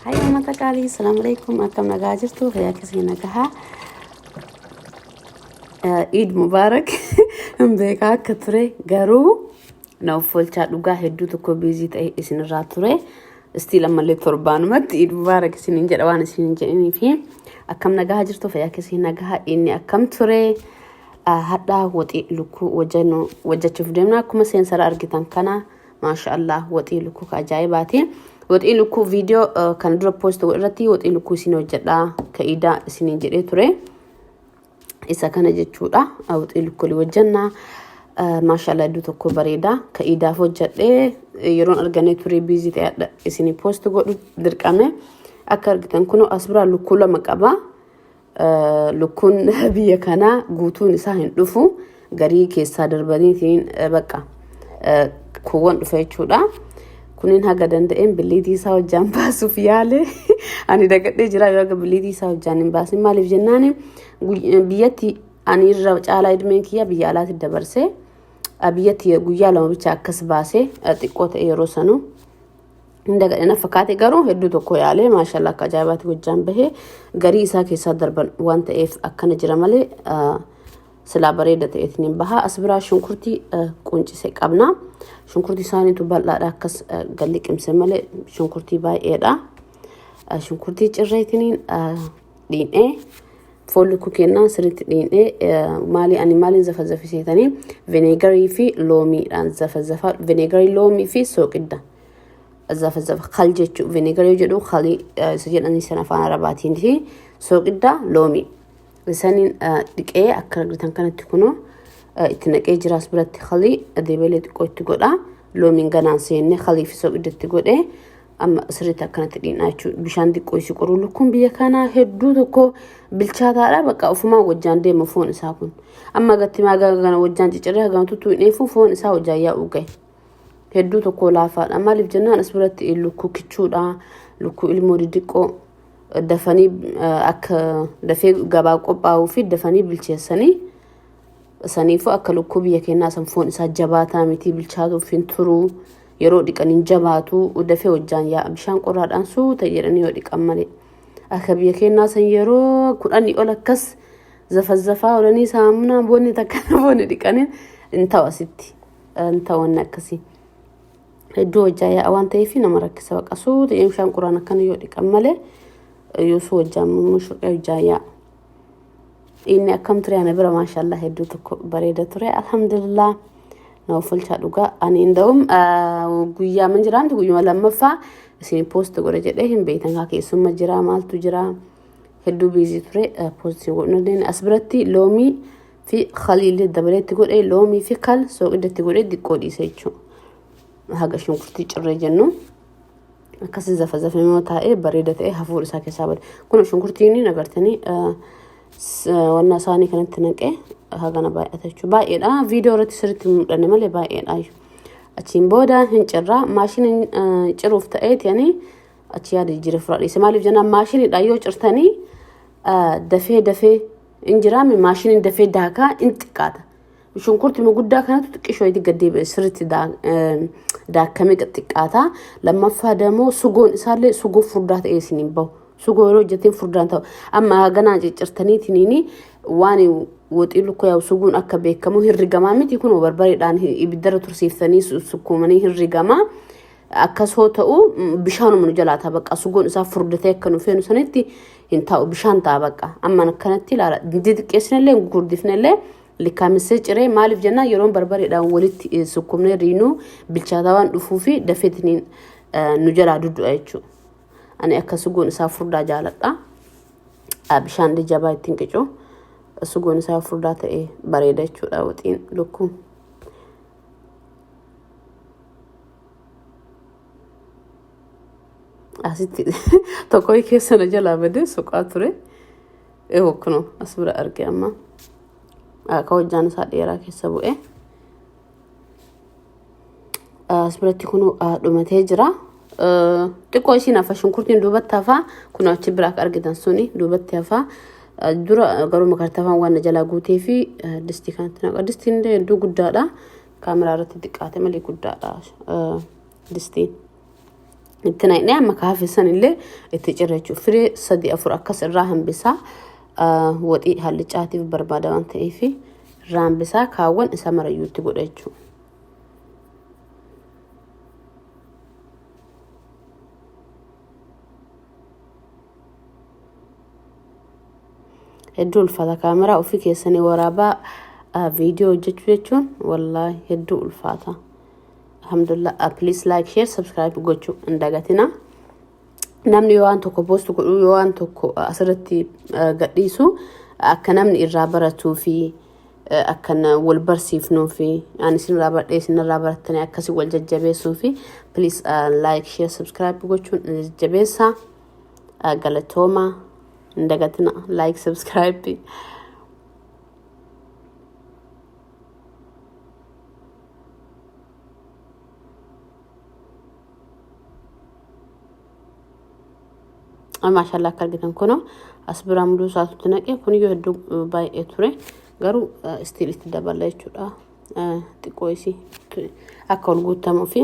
Hayya uummata qaalii, salaamu alaikum, akkam nagaa jirtu? Fayyaa keessanii nagahaa? Iid mubaarak. Hin beekaa akka ture, garuu na uffolchaa, dhugaa hedduu tokko biizii ta'e isinirraa ture. Istiil ammallee torbaanumatti Iid mubaarak isiniin jedha waan isiniin jedhanii fi akkam nagaa jirtu? Fayyaa keessanii nagahaa? Inni akkam ture? Hadhaa waxii lukkuu hojjechuuf deemna. Akkuma seensara argitan kana, maasha Allah, waxii lukkuu ka ajaa'ibaati. Waxii lukkuu viidiyoo kana dura post irratti waxii lukkuu isin hojjedhaa ka iidaa isiniin jedhee ture. Isa kana jechuudha. Waxii lukkuu hojjennaa. Maasha Allah, iddoo tokko bareeda. Ka iidaaf hojjedhee yeroon arganee ture biizii ta'e isinii post godhu dirqame. Akka argitan kun as biraa lukkuu lama qaba. Lukkuun biyya kanaa guutuun isaa hin dhufu, garii keessaa darbaniitiin bakka kuuwwan dhufa jechuudha. Kunin haga danda'een billiitii isaa hojjaan baasuuf yaale. Ani dagadhee jira, yoo haga billiitii isaa hojjaan hin baasin. Maaliif jennaan, biyyatti ani irra caalaa idmeen kiyya biyya alaatti dabarsee, biyyatti guyyaa 2 bicha akkas baasee xiqqoo ta'e yeroo sanuu. Hin dagadhe na fakkaate, garuu hedduu tokko yaalee, maashaallah, akka ajaa'ibaatti hojjaan bahee. Garii isaa keessaa darban waan ta'eef akkana jira malee silaa bareeda ta'eetiin hin baha. As biraa shunkurtii quncise qabna. Shunkurtii isaaniitu bal'aadha, akkas galli qimse malee shunkurtii baay'eedha. Shunkurtii cirreetiniin dhiinee foon lukkuu kennaa sirriitti dhiinee. Maali, ani maaliin zafazafiseetanii vineegarii fi loomiidhaan zafazafa, vineegarii, loomii fi sooqidda zafazafa. Kal jechuun vineegarii jedhu kalii isa jedhanii sana afaan arabaatiin fi sooqidda, loomii isaniin dhiqee akka argitan kanatti kunoo itti naqee jiraas. Biratti kalii deebilee xiqqoo itti godha. Loomiin ganaan seenne kalii fi sooqidda itti godhee amma sirriitti akkanatti dhiinaa jechuudha. Bishaan xiqqoo isi qoruu. Lukkuun biyya kanaa hedduu tokko bilchaataadha. Bakka ofumaa wajjaan deema foon isaa kun. Amma gatti maagaa gana wajjaan cicciree hagam tuttuu hin dheefu, foon isaa wajjaan yaa'u gahe. Hedduu tokko laafaadha. Maaliif jennaan, as biratti lukkuu kichuudha. Lukkuu ilmoo didiqqoo dafanii akka dafee gabaa qophaa'uu fi dafanii bilcheessanii saniifuu akka lukkuu biyya keenyaa san foon isaa jabaataa miti, bilchaatuuf hin turuu. Yeroo dhiqan hin jabaatu, dafee hojjaan yaa'a bishaan qorraadhaan suuta jedhanii yoo dhiqan malee. Akka biyya keenyaa san yeroo 10 ol akkas zafazafaa oolanii saamunaa boonni takka boonni dhiqanii hin ta'u, asitti hin ta'u wanni akkasii. Hedduu hojjaa yaa'a waan ta'eef nama rakkisa, baqa suuta jedhanii bishaan qorraan akkana yoo dhiqan malee yoo suu hojjaan mushurqee hojjaan yaa'a. Inni akkam ture ana bira? Maashaallah, hedduu tokko bareeda ture, alhamdulillah. Na offolchaa dhugaa, ani inda'um guyyaa man jiraamti, guyyuma lammaffaa isin post godhe jedhee hin beektan kaa, keessumma jira, maaltu jira, hedduu biizii ture, post godhu dandeenye. As biratti loomii fi khaliillee dabaleetti godhe, loomii fi kal sooqiddatti godhe, xiqqoo dhiise jechuudha. Haga shunkurtii cirree jennu akkasi zafazafamee taa'ee bareeda ta'e hafuur isaa keessaa bade. Kun shunkurtiin agartanii wanna isaanii kanatti naqee hagana baay'ata jechuudha. Baay'eedha. Viidiyoo irratti sirriitti hin mul'anne malee baay'eedha. Achiin booda hin cirraa. Maashiniin ciruuf ta'eeti ani achi yaada jijjiiree furaa dhiise. Maaliif jennaan, maashiniidhaan yoo cirtanii dafee dafee hin jiraame, maashiniin dafee daakaa hin xiqqaata. Shunkurtii guddaa kanatu xiqqishoo itti gad deebi'e sirriitti daakamee xiqqaata. Lammaffaa dammoo sugoon isaallee sugoo furdaa ta'ee isin hin bahu. Sugoo yeroo hojjeteen furdaan ta'u. Amma ganaa ciccirtaniitiin waan waxii lukkuu yaa'u suguun akka beekamu hin rigamaa miti, kun barbareedhaan ibiddarra tursiiftanii sukkuumanii hin rigamaa. Akkas hoo ta'u bishaanuma nu jalaa ta'a, bakka sugoon isaa furdatee akka nu feenu sanitti hin ta'u, bishaan ta'a bakka. Amma akkanatti ilaala. Xixiqqeessinellee gurguddifnellee likkaamissee ciree. Maaliif jennaan, yeroon barbareedhaan walitti sukkumnee riinuu bilchaataa waan dhufuu fi dafeetiniin nu jalaa duddu'a jechuudha. Ani akka sugoon isaa furdaa jaaladha. Bishaan jabaa ittiin qicu. Sugoon isaa furdaa ta'e bareeda jechuudha waxiin lukkuu. Asitti tokko keessa na jalaa badee soqaa ture. Eewwa, kunoo as bira arge amma. Akka hojjaan isaa dheeraa keessa bu'e. As biratti kun dhumatee jira. Xiqqoo isiin hafa, shunkurtiin duubatti hafaa, kun achi bira akka argitan suni duubatti hafaa. Dura garuu makartafaan waan na jalaa guutee fi distii kanatti naqa. Distiin illee hedduu guddaadha. Kaameraa irratti xiqqaate malee guddaadha distiin. Itti naqnee amma kaafe san illee itti cirra jechuudha. Firee sadii afur akkas irraa hambisaa waxii hallicaatiif barbaada waan ta'eef irraa hambisaa kaawwan isa marayyuutti godha jechuudha. Hedduu ulfaata kaameraa ofii keessanii waraabaa viidiyoo hojjechuu jechuun wallaahi hedduu ulfaata. Alhamdulillah, please like, share, subscribe gochuu hin dagatina. Namni yoo waan tokko post godhu, yoo waan tokko asirratti gadhiisu, akka namni irraa baratuu fi akka wal barsiifnuu fi ani isinirraa baradhee isinirraa barattanii akkasii wal jajjabeessuu fi please like, share, subscribe gochuun jajjabeessaa. Galatooma, hin dagatina like, subscribe. Maashaallah, akka argitan kun as biraa muduu isaatutti naqe. Kun iyyuu hedduu baay'ee ture, garuu istiil itti dabala jechuudha, xiqqoo isii akka ol guutamuufi.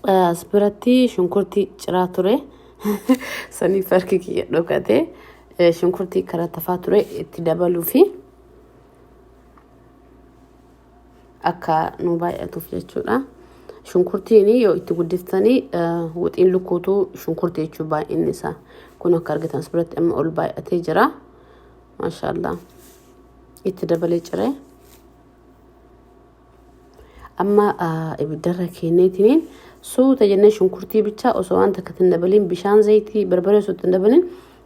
As biratti shunkurtii ciraa ture, saniif harki kiyya dhokate. Shunkurtii karaa tafaa ture itti dabaluu fi akka nu baay'atuuf jechuudha. Shunkurtiin yoo itti guddiftanii waxiin lukkuutu shunkurtii jechuu baay'inni isaa. Kun akka argitan as biratti amma ol baay'atee jira. Maashaallah. Itti dabalee ciree. Amma ibiddarra kenneetiin suuta jennee shunkurtii bichaa osoo waan takka hin dabalin, bishaan, zayitii, barbaree osoo hin dabalin,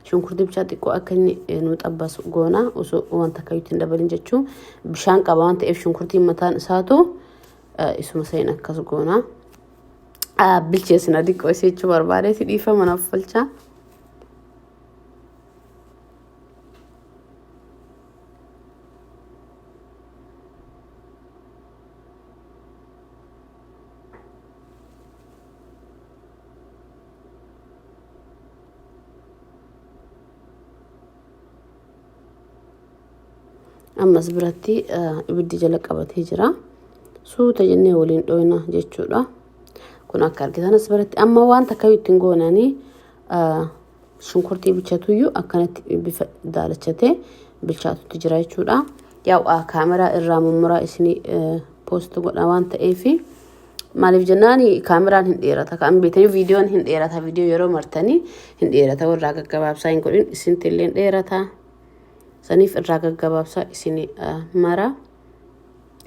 shunkurtii bichaa xiqqoo akka inni nu xabbasu goona, osoo waan takka itti hin dabalin jechuun. Bishaan qaba waan ta'eef shunkurtiin mataan isaatu isuma seen akkas goona. Bilcheessina xiqqoo isii jechuu barbaade, si dhiifama naaf falchaa. Ammas biratti ibiddi jala qabatee jira. Suuta jennee waliin dhoyna jechuudha. Kun akka argitan as biratti amma waan takka ittiin goonanii shunkurtii bichatuyyuu akkanatti bifa daalachatee bilchaatutti jira jechuudha. Yaa'u kaameraa irraa mummuraa isinii post godha waan ta'eef, maaliif jennaan kaameraan hin dheerata, kan beektanii viidiyoon hin dheerata, viidiyoo yeroo martanii hin dheerata, irraa gaggabaabsaa hin godhin isinti illee hin dheerata, saniif irraa gaggabaabsaa isinii mara.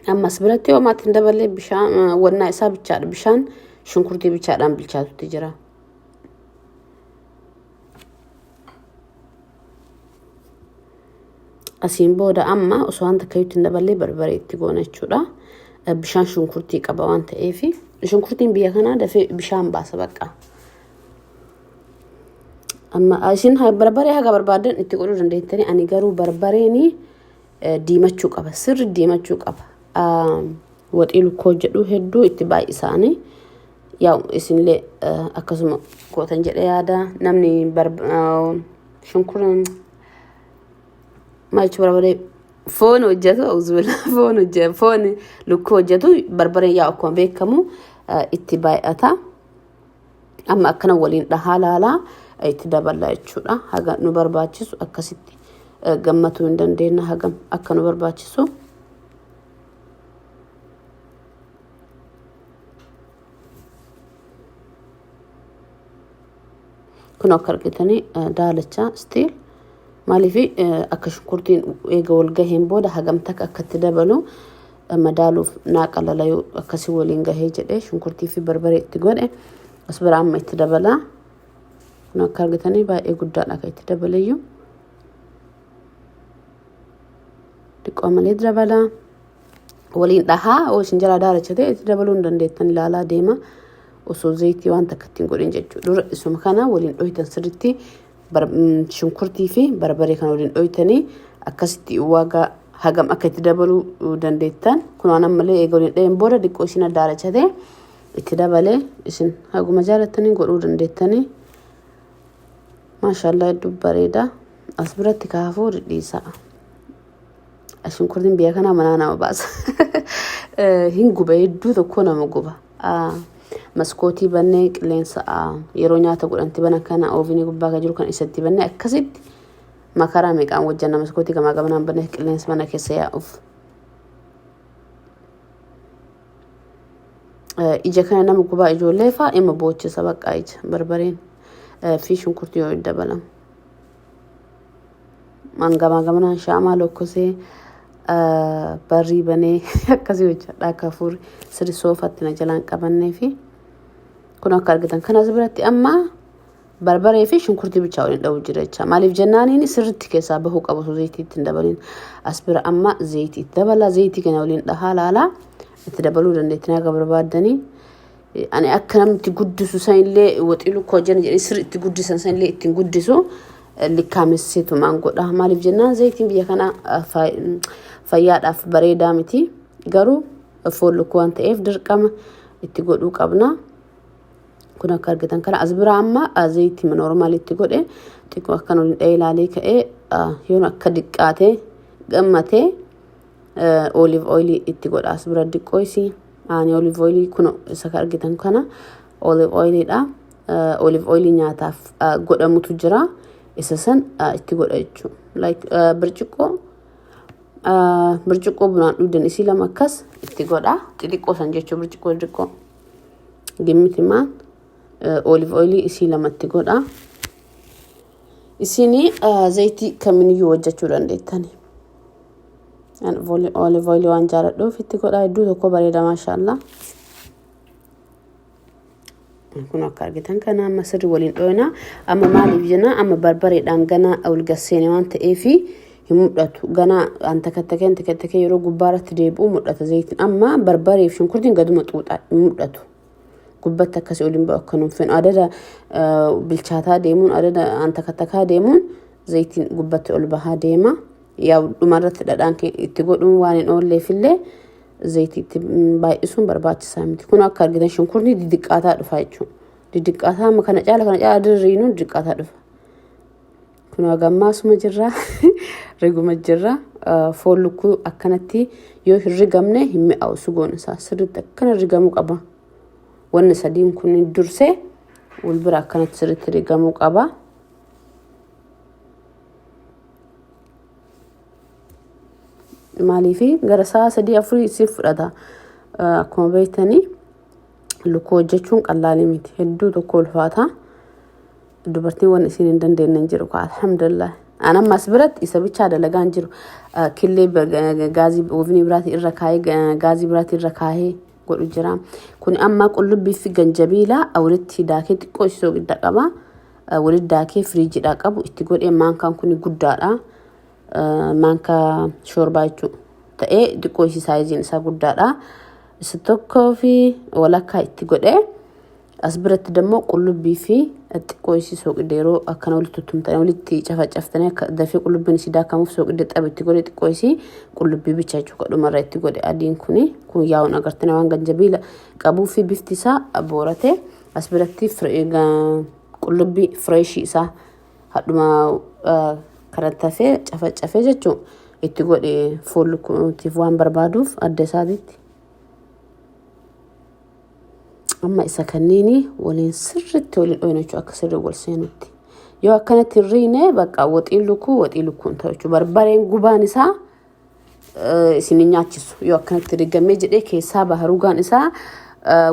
Ammas biratti homaatti hin daballee, bishaan wannaa isaa bichaadha, bishaan shunkurtii bichaadhaan bilchaatutti jira. Asiin booda amma osoo waan takka itti hin daballee barbaree itti goona jechuudha. Bishaan shunkurtii qaba waan ta'eef, shunkurtiin biyya kanaa dafee bishaan baasa bakka. Amma isin barbaree haga barbaadan itti godhuu dandeettanii, ani garuu barbareen diimachuu qaba, sirri diimachuu qaba. Waxii lukkoo jedhu hedduu itti baay'isaanii yaa isinillee akkasuma gootan jedhee yaada. Namni shunkuraan maal jechuu barbaade, foon hojjetu, auzubillah, foon hojjetu, foon lukkuu hojjetu, barbareen yaa akkuma beekamu itti baay'ata. Amma akkana waliin dhahaa laalaa itti daballa jechuudha. Haga nu barbaachisu akkasitti gammatuu hin dandeenya hagam akka nu barbaachisu. Kun akka argitanii daalacha still, maaliif akka shunkurtiin eega wal gaheen booda hagam takka akka itti dabalu madaaluuf naa qalala, yoo akkasii waliin gahee jedhee shunkurtii fi barbaree itti godhe as bira amma itti dabala. Kun akka argitanii baay'ee guddaadha kan itti dabaleyyuu. Xiqqoo malee dabala. Waliin dhahaa, yoo isin jalaa daalacha ta'e itti dabaluu hin dandeettan, ilaalaa deema osoo zayitii waan takka ittiin godhin jechuudha. Dura isuma kana waliin dhohitan sirriitti, shunkurtii fi barbaree kana waliin dhohitanii akkasitti waagaa hagam akka itti dabaluu dandeettan. Kun waan ammallee eega waliin dhaheen booda xiqqoo isin daalachate Itti dabalee isin haguma jaalattanii godhuu dandeettanii. Maashaallah, hedduu bareeda. As biratti kaafuu dhidhiisa. Shunkurtiin biyya kanaa manaa nama baasa. Hin guba, hedduu tokko nama guba. Maskootii bannee qilleensa yeroo nyaata godhanti bana kana ovenii gubbaa kan jiru kan isatti bannee akkasitti makaraa meeqaan wajjanna, maskootii gamaa gamanaan bannee qilleensa mana keessa yaa'uuf. Ija kana nama gubaa, ijoollee fa'aa ima boochisa baqqaa ija barbareen fi shunkurtii yoo dabalamu. Gamaa gamanaan shaamaa lokkosee barrii banee akkasii hojjedha akka hafuurri sirri soofatti na jalaan qabannee fi kun akka argitan kanas biratti amma barbaree fi shunkurtii bichaa waliin dha'u jira jecha. Maaliif jennaaniin sirriitti keessaa bahuu qabu osoo zayitii itti hin dabalin. As bira amma zayitii itti dabala, zayitii kana waliin dhahaa laalaa itti dabaluu dandeettii akka barbaaddanii. Ani akka namni itti guddisu sanillee waxii lukkuu hojjanna jedhanii sirri itti guddisan sanillee ittiin guddisu likkaamesseetumaan godha. Maaliif jennaan zayitiin biyya kana fayyaadhaaf bareedaa miti. Garuu foon lukkuu waan ta'eef dirqama itti godhuu qabna. Kun akka argitan kana as biraa amma zayitii normal itti godhe, xiqqoo akkan waliin dhahee ilaalee ka'ee yoon akka diqqaatee gammatee olive oilii itti godha as bira diqqoo isii. Ani olive oilii kun isa ka argitan kana olive oiliidha. Olive oilii nyaataaf godhamutu jira. Isa san itti godha jechuudha. Like birciqqoo bunaan dhugdan isii lama akkas itti godha. Xixiqqoo san jechuudha, birciqqoo xixiqqoo. Gimmitimaan olive oilii isii lama itti godha. Isin zayitii kamiiniyyuu hojjechuu dandeettani. Olive oilii waan jaaladhuuf itti godha, hedduu tokko bareeda, maashaallah. Kun akka argitan kana amma sirri waliin dhooyna. Amma maaliif jenna, amma barbareedhaan gana ol gasseene waan ta'eef hin mul'atu. Gana antakattakee antakattakee yeroo gubbaarratti deebi'u mul'ata zayitiin. Amma barbaree fi shunkurtiin gaduma xuuxa, hin mul'atu. Gubbatti akkasii oliin ba'u akka nuuf fedhu. Adada bilchaataa deemuun, adada antakatakaa deemuun zayitiin gubbatti ol bahaa deema. Yaa dhumarratti dhadhaan itti godhuun waan hin oolleefillee zayitii itti baay'isuun barbaachisaa miti. Kun akka argitan shunkurni didiqqaataa dhufa jechuudha. Didiqqaataa amma kana caala dirriinuun didiqqaataa dhufa. Kun hagammaa asuma jirra, riguma jirra. Foon lukkuu akkanatti yoo hin rigamne hin mi'aawu, sugoon isaa sirriitti akkana rigamuu qaba. Wanni sadiin kun dursee wal bira akkanatti sirriitti rigamuu qaba. Maaliif gara sa'a 3 4 si fudhata. Akkuma beektanii lukkuu hojjechuun qallaalii miti, hedduu tokko ulfaata. Dubartiin waan isin hin dandeenye hin jiru, alhamdulillah. An amma as biratti isa bichaa dalagaa hin jiru. Killee gaazii ovenii biraatii irra kaayee, gaazii biraatii irra kaayee godhu jira. Kun amma qullubbii fi ganjabiila walitti daakee xiqqoo isoo gidda qaba. Walitti daakee firiijiidhaa qabu itti godhee, maankaan kun guddaadha. Maankaa shoorbaa jechuudha. Ta'ee xiqqoo isii sizeiin isaa guddaadha. Isa tokkoo fi walakkaa itti godhee, as biratti immoo qullubbii fi xiqqoo isii sooqidda yeroo akkana walitti tuttumtanii walitti cafacaftanii akka dafee qullubbiin isii daakamuuf sooqidda xaba itti godhe, xiqqoo isii qullubbii bicha jechuudha dhumarra itti godhe. Adiin kuni kun yaa'uun agartanii waan ganjabiila qabuu fi bifti isaa boorate. As biratti qullubbii freshii isaa hadhuma karattafee cafacafee jechuun itti godhe, foon lukkuutiif waan barbaaduuf adda isaatitti. Amma isa kanniini waliin sirriitti waliin dhoyna jechuudha akka sirrii wal seenutti. Yoo akkanatti hin riine bakka waxiin lukkuu waxii lukkuun ta'u jechuudha. Barbareen gubaan isaa isin hin nyaachisu. Yoo akkanatti rigamee jedhee keessaa baha rugaan isaa,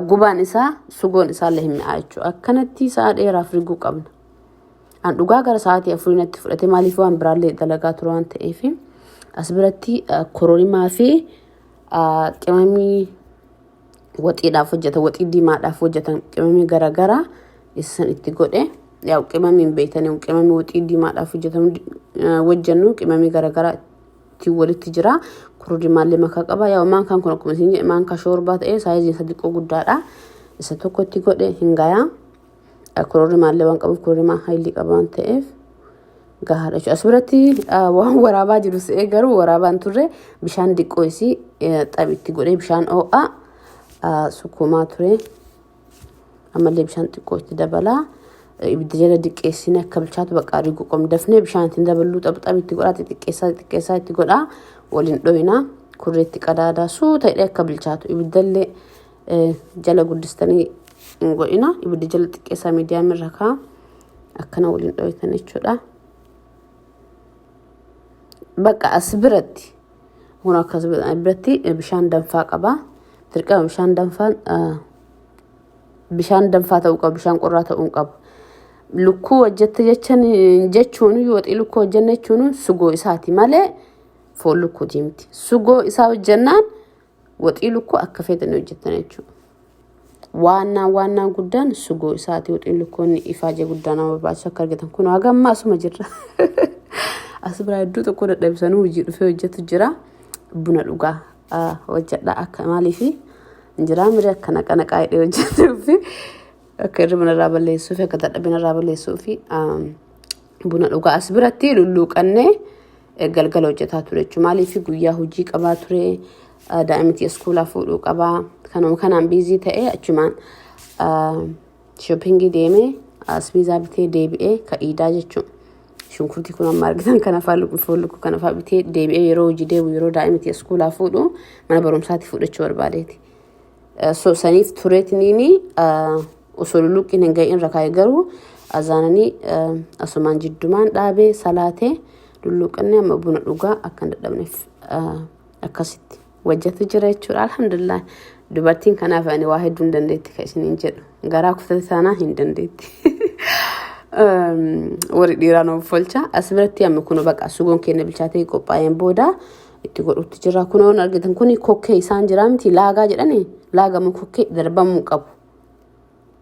gubaan isaa, sugoon isaallee hin mi'aa jechuudha. Akkanatti sa'a dheeraaf riguu qabna. An dhugaa gara sa'aatii 4 natti fudhate, maaliif waan biraallee dalagaa ture waan ta'eef. As biratti kororimaa fi qimamii waxiidhaaf hojjetan, waxii diimaadhaaf hojjetan, qimamii garaagaraa isan itti godhe. Yaa qimamiin beektanii, qimamii waxii diimaadhaaf hojjetamu hojjennu qimamii garaagaraa ittiin walitti jira. Korodimaallee makaa qaba. Yaa maankaan kun akkuma isin jedhe maankaa shoorbaa ta'ee sizeiin isa xiqqoo guddaadha. Isa tokko itti godhe, hin gayaa. Kororimaallee waan qabuuf, kororimaa haayilii qaba waan ta'eef gahaadha jechuudha. As biratti waan waraabaa jiru se'ee, garuu waraabaan turre, bishaan xiqqoo isii xabitti godhee bishaan ho'aa sukkuumaa ture. Ammallee bishaan xiqqoo itti dabalaa. Ibidda jala diqqeessine akka bilchaatu bakka riguu qabnu dafnee bishaan ittiin daballuu xabxab itti godhaa, xixiqqeessaa xixiqqeessaa itti godhaa, waliin dhoyinaa, kurreetti qadaadaa suuta hidhee akka bilchaatu. Ibiddallee jala guddistanii hin godhina, ibidda jala xiqqeessaa, miidiyaam irra kaa, akkana waliin dhoytan jechuudha. Bakka as biratti kun akkas biratti bishaan danfaa qaba. Dirqama bishaan danfaan bishaan danfaa ta'uu qaba, bishaan qorraa ta'uu hin qabu. Lukkuu hojjette jechan jechuun, waxii lukkuu hojjenne jechuun sugoo isaati malee foon lukkuutii miti. Sugoo isaa hojjennaan waxii lukkuu akka feetan hojjettan jechuudha. Waannaan waannaan guddaan sugoo isaati. Waxiin lukkuun ifaajee guddaa nama barbaachisu akka argatan kun haga ammaa asuma jirra. As biraa iddoo tokko dadhabsanuu hojii dhufee hojjetu jira. Buna dhugaa hojjedha akka maaliifi jiraa miree akka naqa naqaa hidhee hojjetuufi akka hirribna irraa balleessuufi akka dadhabina irraa balleessuufi buna dhugaa. As biratti lulluuqannee galgala hojjetaa ture jechuudha. Maaliif guyyaa hojii qabaa ture, daa'imti iskuulaa fuudhuu qabaa, kanuma kanaan busy ta'ee achumaan shopping deemee asbiizaa bitee deebi'ee ka iidaa jechuudha. Shunkurtii kun amma argitan kana fa'aa, foon lukkuu kana fa'aa bitee deebi'ee yeroo hojii deebi'u, yeroo daa'imti iskuulaa fuudhu mana barumsaatti fudhachuu barbaadeeti. So saniif tureetiniini osoo lulluqqiin hin ga'iin rakaa'e, garuu azaananii asumaan jiddumaan dhaabee salaatee lulluqannee amma buna dhugaa akka hin dadhabneef akkasitti hojjetu jira jechuudha. Alhamdulillah, dubartiin kanaaf ani waa hedduu hin dandeetti kan isiniin jedhu, garaa kutate taanaan hin dandeetti. Warri dhiiraa nuuf folcha. As biratti amma kun baqa sugoon keenya bilchaatee qophaa'een booda itti godhutti jira. Kunoon argitan kuni kokkee isaan jira miti, laagaa jedhani, laagamu kokkee darbamuu qabu.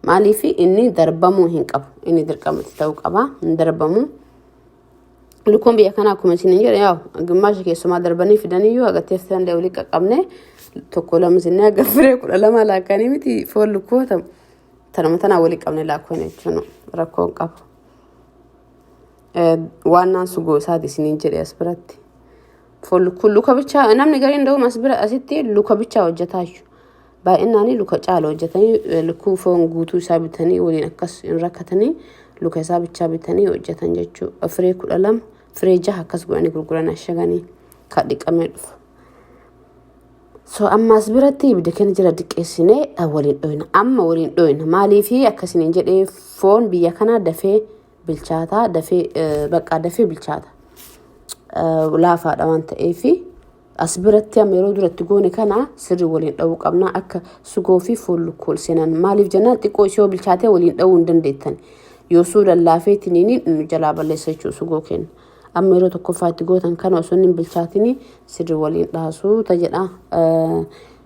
Maaliif inni darbamuu hin qabu? Inni dirqamatti ta'uu qaba. Hin darbamu. Lukkuun biyya kanaa akkuma isin jedhe yaa'u gimmaasha keessumaa darbanii fidaniyyuu agartee illee walii qaqqabne tokko lama sinnee aga firee 12 laakkanii miti foon lukkuu ta'u. Tanuma tanaa walii qabne laakkoon jechuun rakkoo hin qabu. Waannaan sugoo isaati isiniin jedhe as biratti. Foon lukkuu luka bichaa namni gariin da'uma as bira asitti luka bichaa hojjetaa jechuudha. Baay'inaan luka caala hojjetanii, lukkuu foon guutuu isaa bitanii waliin akkas hin rakkatanii, luka isaa bichaa bitanii hojjetan jechuudha. Firee 12, firee 6 akkas godhanii gurguran ashaganii kan dhiqamee dhufu. So ammaas biratti ibidda keenya jala diqqeessinee waliin dhoyna. Amma waliin dhoyna. Maaliifi akkasiniin jedhee, foon biyya kanaa dafee bilchaataa, dafee baqqaa dafee bilchaata. Laafaadha waan ta'eefi as biratti amma yeroo duratti goone kana sirri waliin dha'uu qabna akka sugoo fi foon lukkuu ol seenan. Maaliif jennaan, xiqqoo isii yoo bilchaatee waliin dha'uu hin dandeettan. Yoo suu lallaafee tiniini nu jalaa balleessa jechuudha sugoo keenya. Amma yeroo tokkoffaa itti gootan kana osoo inni hin bilchaatini sirri waliin dhaasuu ta jedha.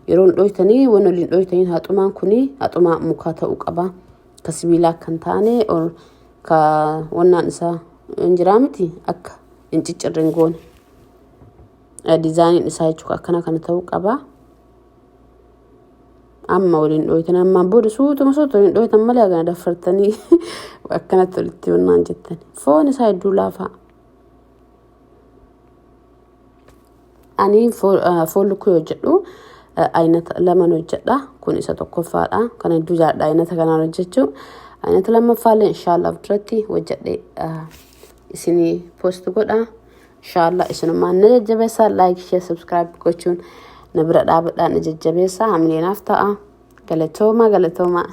Yeroo hin dhoytanii waan waliin dhoytanii haxumaan kuni haxumaa mukaa ta'uu qaba. Ka sibiilaa akka hin taane, ka wannaan isaa hin jiraa miti, akka hin ciccirre hin goone. Dizaayiniin isaa jechuudha akkana kana ta'uu qaba. Amma waliin dhooytan, ammaan booda suutuma suuta waliin dhooytan malee hagana daffartanii akkanatti walitti wannaan jettan. Foon isaa hedduu laafaa. Ani foon lukkuu hojjedhu aynata laman hojjedha. Kun isa tokkoffaadha. Kan hedduu jaalladha aynata kanaan hojjechuu. Aynata lammaffaallee inshaallah duratti hojjedhe isinii post godha. Inshaallah isinumaan na jajjabeessaa, like, share, subscribe gochuun na bira dhaabadhaa, na jajjabeessaa, hamilee naaf ta'a. Galatoomaa, galatoomaa.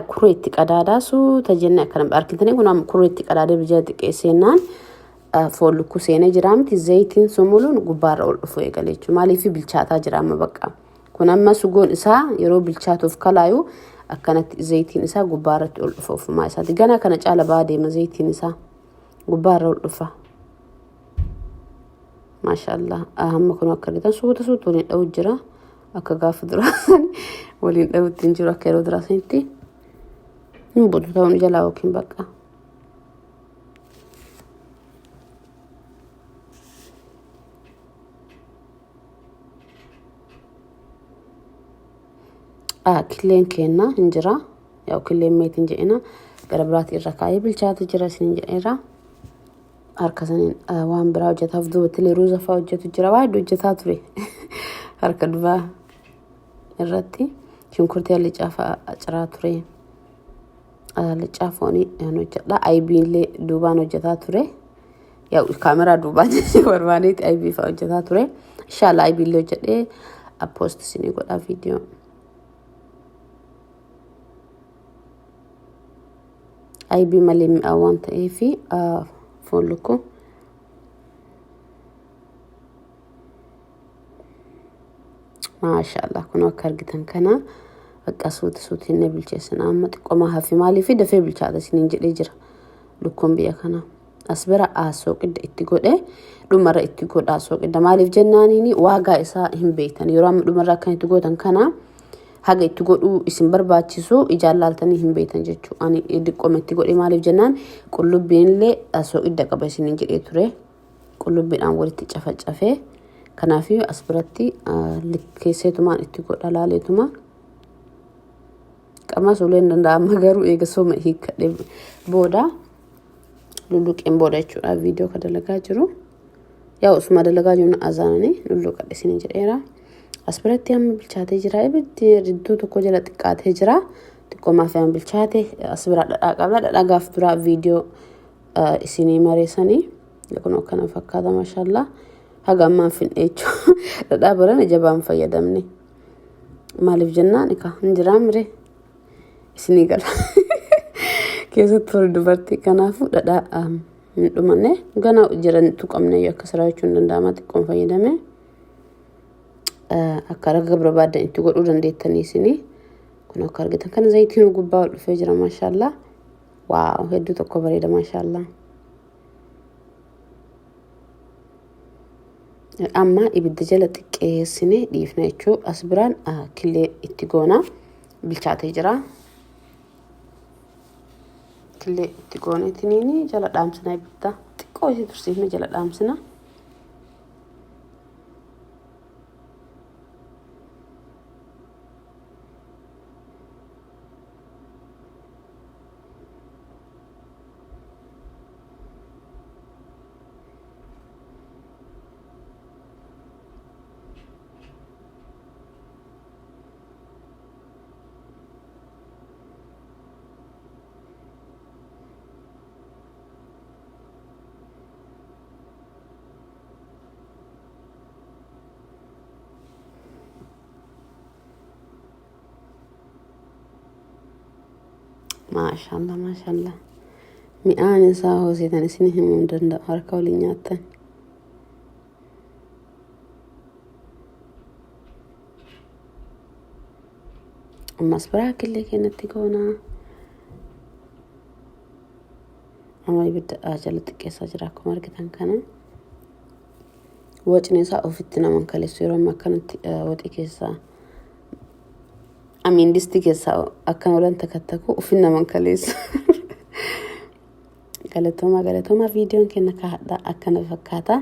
Kurreetti qadaadaa suuta jennee akkana argitanii, kun amma kurreetti qadaadee bija xiqqeesseenaan foon lukkuu seenee jira miti, zayitiin sumuluun gubbaarra ol dhufu eegale jechuudha. Maaliif bilchaataa jira amma bakka. Kun amma sugoon isaa yeroo bilchaatuuf kalaayu akkanatti zayitiin isaa gubbaarratti ol dhufa ofumaa isaati. Gana kana caala ba'aa deema, zayitiin isaa gubbaarra ol dhufa. Maashaallah, hamma kun akka argitan suuta suuta waliin dha'u jira. Akka gaafa duraa waliin dha'utti hin jiru, akka yeroo duraa sanitti hin butu ta'uun jalaa yookiin bakka. Killeen keenna hin jira. Yaa killeen meetiin jedhina gara biraatti irra kaa'ee bilchaate jira isin jedheera. Harka saniin waan biraa hojjetaaf duubatti illee ruuza fa'aa hojjetu jira. Waa hedduu hojjetaa ture. Harka duraa irratti shunkurtii allicaa fa'aa ciraa ture. Allicaa foonii hojjedha. Aybii illee duubaan hojjetaa ture. Yaa kaameraa duubaan barbaadeeti aybii fa'aa hojjetaa ture. Inshallah aybii illee hojjedhee poost isinii godhaa viidiyoo. Aybii malee mi'aa waan ta'eef foon lukkuu. Maashaallah kun akka argitan kana bakka suuti suutiin ni bilcheessina amma xiqqoomaa hafi maaliif dafee bilchaata isiniin jedhee jira lukkuun biyya kana. As bira sooqidda itti godhe dhumarra itti godha sooqidda maaliif jennaaniin waagaa isaa hin beektan yeroo amma dhumarra akkan itti gootan kana haga itti godhuu isin barbaachisu ijaan laaltanii hin beektan jechuu ani diqqooma itti godhe maaliif jennaan qullubbiin illee sooqidda qaba isiniin jedhee ture qullubbiidhaan walitti cafacafee kanaafii as biratti likkeesseetumaan itti godha laaleetuma qamas ulee hin danda'ama garuu eega sooma hiikkadhe booda lulluqeen booda jechuudha viidiyoo ka dalagaa jiru. Yaa osuma dalagaa jiru azaananii lulluqadhe isin jedheera. As biratti amma bilchaatee jira. Ibiddi iddoo tokko jala xiqqaatee jira. Xiqqoo maaf amma bilchaate as biraa dhadhaa qabna. Dhadhaa gaaf duraa viidiyoo isinii mareessanii kun akkana fakkaata maashaallah. Haga ammaan finne jechuudha. Dhadhaa barana jabaan fayyadamne. Maaliif jennaan egaa hin jiraa miree. Isinii gala. Keessattuu warri dubartii kanaafuu dhadhaa hin dhumanne gana jirantu qabne akka siraa jechuun danda'ama xiqqoon fayyadame. Akka raga barbaadan itti godhuu dandeettanii isinii. Kun akka argitan kana zayitiin gubbaa ol dhufee jira maashaallaa. Waaw hedduu tokko bareeda maashaallaa. Amma ibidda jala xiqqeessine dhiifna jechuu as biraan killee itti goona bilchaatee jira. Killee itti gooneetiniin jala dhaamsina ibidda xiqqoo isii tursiifne jala dhaamsina. Maashaallah maashaallah. Mi'aan isaa hoositan isin himuu hin danda'u harka waliin nyaattan. Ammas biraa killee keenyatti goonaa. Amma ibidda jala xiqqeessaa jira akkuma argitan kana. Wacni isaa ofitti naman kaleessu yeroo amma akkanatti waxii keessaa amiin distii keessaa akkan olan takattaku ofin naman kaleessu. Galatoomaa galatoomaa viidiyoon keenya kaa'adha akkana fakkaata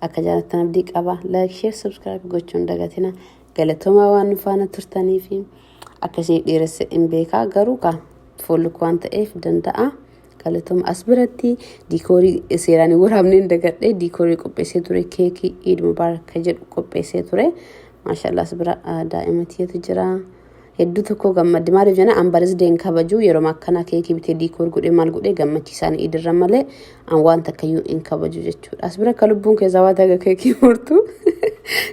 akka jaallattan abdii qaba like share subscribe gochuun dagatina galatoomaa waan nu faana turtanii fi akkasii dheeresse hin beekaa garuu kaa foolluku waan ta'eef danda'a. Galatooma as biratti diikoorii seeraan hin waraabne hin dagadhe diikoorii qopheessee ture keekii Eid Mubaarak kan jedhu qopheessee ture. Maashaallah as bira daa'ima tiyyatu jira. Hedduu tokko gammadde maaliif jenna an barisdee hin kabaju yeroo akkanaa keekii bitee diikoor godhee maal godhee gammachiisaan idirra malee an waan takkayyuu hin kabaju jechuudha. As bira akka lubbuun keessaa waan takka keekii murtu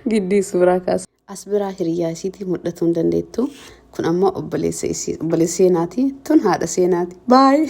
giddii suuraa kaasa. As biraa hiriyyaa isiitii mul'atuu hin dandeettu. Kun ammoo obboleessa isii obboleessa seenaati. Tun haadha seenaati. Baay.